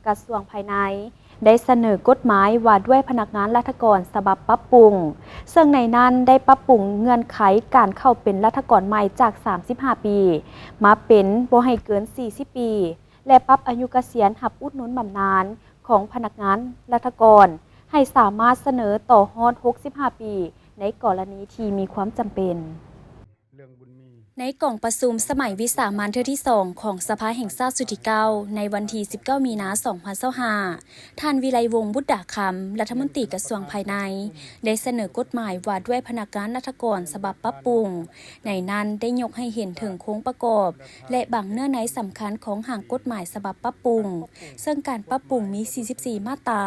ກະຊວງພາຍໃນ ໄດ້ສະເໜີກົດໝາຍວ່າດ້ວຍພະນັກງານລັດຖະກອນສະບັບປັບປຸງ, ເຊິ່ງໃນນັ້ນໄດ້ປັບປຸງເງື່ອນໄຂການເຂົ້າເປັນລັດຖະກອນໃໝ່ຈາກສາມສິບຫ້າປີ ມາເປັນບໍ່ໃຫ້ເກີນສີ່ສິບປີ ແລະ ປັບອາຍຸກະສຽນຮັບອຸດໜູນບຳນານຂອງພະນັກງານລັດຖະກອນ ໃຫ້ສາມາດສະເໜີຕໍ່ຮອດຫົກສິບຫ້າປີ ໃນກໍລະນີທີ່ມີຄວາມຈຳເປັນ. ໃນກອງປະຊຸມສະໄໝວິສາມັນເທື່ອທີສອງຂອງສະພາແຫ່ງຊາດຊຸດທີເກົ້າ ໃນວັນທີສິບເກົ້າ ມີນາ ສອງພັນຊາວຫ້າ, ທ່ານ ວິໄລວົງ ບຸດດາຄຳ ລັດຖະມົນຕີກະຊວງພາຍໃນ ໄດ້ສະເໜີກົດໝາຍວ່າດ້ວຍພະນັກງານລັດຖະກອນສະບັບປັບປຸງ. ໃນນັ້ນໄດ້ຍົກໃຫ້ເຫັນເຖິງໂຄງປະກອບ ແລະ ບາງເນື້ອໃນສຳຄັນຂອງຮ່າງກົດໝາຍສະບັບປັບປຸງ, ເຊິ່ງການປັບປຸງມີສີ່ສິບສີ່ມາດຕາ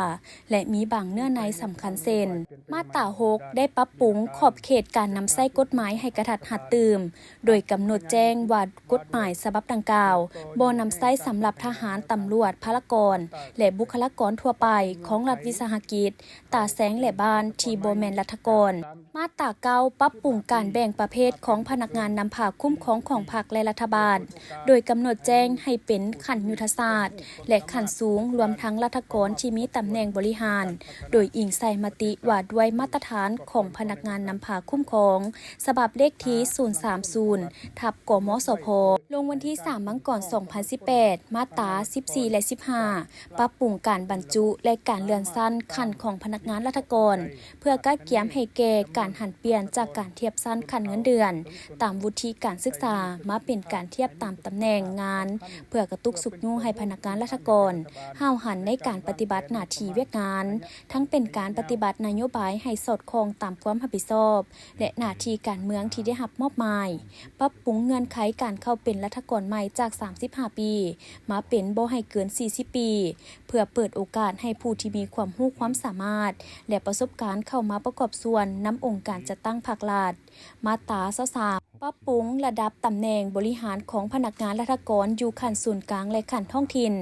ແລະ ມີບາງເນື້ອໃນສຳຄັນເຊັ່ນ: ມາດຕາຫົກ ໄດ້ປັບປຸງຂອບເຂດການນຳໃຊ້ກົດໝາຍໃຫ້ກະທັດຮັດຕື່ມ, ໂດຍກຳນົດແຈ້ງວ່າກົດໝາຍສະບັບດັ່ງກ່າວ ບໍ່ນຳໃຊ້ສຳລັບທະຫານ, ຕຳຫຼວດ, ພາລະກອນ ແລະ ບຸກຄະລາກອນທົ່ວໄປຂອງລັດວິສາຫະກິດ, ຕາແສງ ແລະ ບ້ານ ທີ່ບໍ່ແມ່ນລັດຖະກອນ. ມາດຕາເກົ້າ ປັບປຸງການແບ່ງປະເພດຂອງພະນັກງານນຳພາຄຸ້ມຄອງຂອງພັກ ແລະ ລັດຖະບານ, ໂດຍກຳນົດແຈ້ງໃຫ້ເປັນຂັ້ນຍຸດທະສາດ ແລະ ຂັ້ນສູງ, ລວມທັງລັດຖະກອນທີ່ມີຕຳແໜ່ງບໍລິຫານ, ໂດຍອີງໃສ່ມະຕິວ່າດ້ວຍມາດຕະຖານຂອງພະນັກງານນຳພາຄຸ້ມຄອງ ສະບັບເລກທີສູນສາມສູນ ທັບ ກມສພ ລົງວັນທີສາມ ມັງກອນ ສອງພັນສິບແປດ. ມາດຕາສິບສີ່ ແລະ ສິບຫ້າ ປັບປຸງການບັນຈຸ ແລະ ການເລື່ອນຊັ້ນຂັ້ນຂອງພະນັກງານລັດຖະກອນ ເພື່ອກະກຽມໃຫ້ແກ່ການຫັນປ່ຽນຈາກການທຽບຊັ້ນຂັ້ນເງິນເດືອນຕາມວຸດທິການສຶກສາ ມາເປັນການທຽບຕາມຕຳແໜ່ງງານ ເພື່ອກະຕຸກຊຸກຍູ້ໃຫ້ພະນັກງານລັດຖະກອນຫ້າວຫັນໃນການປະຕິບັດໜ້າທີ່ວຽກງານ, ທັງເປັນການປະຕິບັດນະໂຍບາຍໃຫ້ສອດຄ່ອງຕາມຄວາມຮັບຜິດຊອບ ແລະ ໜ້າທີ່ການເມືອງທີ່ໄດ້ຮັບມອບໝາຍ, ປັບປຸງເງື່ອນໄຂການເຂົ້າເປັນລັດຖະກອນໃໝ່ຈາກສາມສິບຫ້າປີ ມາເປັນບໍ່ໃຫ້ເກີນສີ່ສິບປີ ເພື່ອເປີດໂອກາດໃຫ້ຜູ້ທີ່ມີຄວາມຮູ້ຄວາມສາມາດ ແລະ ປະສົບການເຂົ້າມາປະກອບສ່ວນນຳອົງການຈັດຕັ້ງພາກລັດ. ມາດຕາຊາວສາມ ປັບປຸງລະດັບຕຳແໜ່ງບໍລິຫານຂອງພະນັກງານລັດຖະກອນຢູ່ຂັ້ນສູນກາງ ແລະ ຂັ້ນທ້ອງຖິ່ນ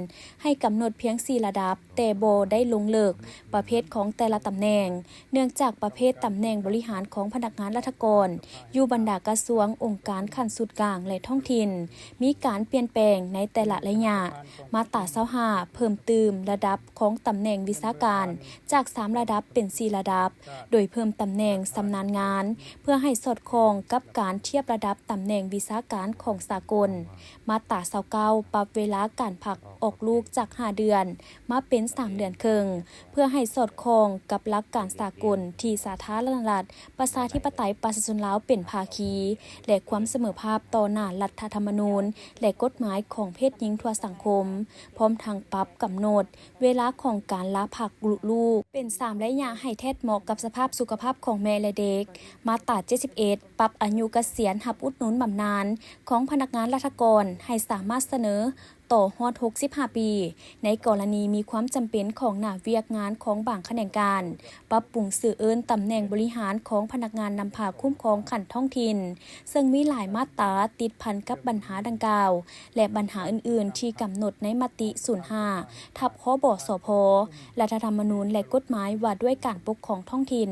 ໃຫ້ກຳນົດພຽງສີ່ລະດັບ ແຕ່ບໍ່ໄດ້ລົງເລິກປະເພດຂອງແຕ່ລະຕຳແໜ່ງ, ເນື່ອງຈາກປະເພດຕຳແໜ່ງບໍລິຫານຂອງພະນັກງານລັດຖະກອນຢູ່ບັນດາກະຊວງ, ອົງການຂັ້ນສູນກາງ ແລະ ທ້ອງຖິ່ນ ມີການປ່ຽນແປງໃນແຕ່ລະໄລຍະ. ມາດຕາຊາວຫ້າ ເພີ່ມຕື່ມລະດັບຂອງຕຳແໜ່ງວິຊາການຈາກສາມລະດັບເປັນສີ່ລະດັບ, ໂດຍເພີ່ມຕຳແໜ່ງຊຳນານງານ ເພື່ອໃຫ້ສອດຄ່ອງກັບການທຽບລະດັບຕຳແໜ່ງວິຊາການຂອງສາກົນ. ມາດຕາຊາວເກົ້າ ປັບເວລາການພັກອອກລູກຈາກຫ້າເດືອນ ມາເປັນສາມເດືອນເຄິ່ງ ເພື່ອໃຫ້ສອດຄ່ອງກັບຫຼັກການສາກົນທີ່ສາທາລະນະລັດ ປະຊາທິປະໄຕ ປະຊາຊົນລາວເປັນພາຄີ ແລະ ຄວາມສະເໝີພາບຕໍ່ໜ້າລັດຖະທຳມະນູນ ແລະ ກົດໝາຍຂອງເພດຍິງທົ່ວສັງຄົມ, ພ້ອມທັງປັບກຳນົດເວລາຂອງການລາພັກລຸລູກເປັນສາມໄລຍະ ໃຫ້ແທດເໝາະກັບສະພາບສຸຂະພາບຂອງແມ່ ແລະ ເດັກ. ມາດຕາເຈັດສິບເອັດ ປັບອາຍຸກະສຽນຮັບອຸດໜູນບຳນານຂອງພະນັກງານລັດຖະກອນ ໃຫ້ສາມາດສະເໜີ ຕໍ່ຮອດຫົກສິບຫ້າປີ ໃນກໍລະນີມີຄວາມຈຳເປັນຂອງໜ້າວຽກງານຂອງບາງຂະແໜງການ, ປັບປຸງຊື່ເອີ້ນຕຳແໜ່ງບໍລິຫານຂອງພະນັກງານນຳພາຄຸ້ມຄອງຂັ້ນທ້ອງຖິ່ນ, ເຊິ່ງມີຫຼາຍມາດຕາຕິດພັນກັບບັນຫາດັ່ງກ່າວ ແລະ ບັນຫາອື່ນໆທີ່ກຳນົດໃນມະຕິສູນຫ້າ ທັບ ຄບສພ, ລັດຖະທຳມະນູນ ແລະ ກົດໝາຍວ່າດ້ວຍການປົກຄອງທ້ອງຖິ່ນ.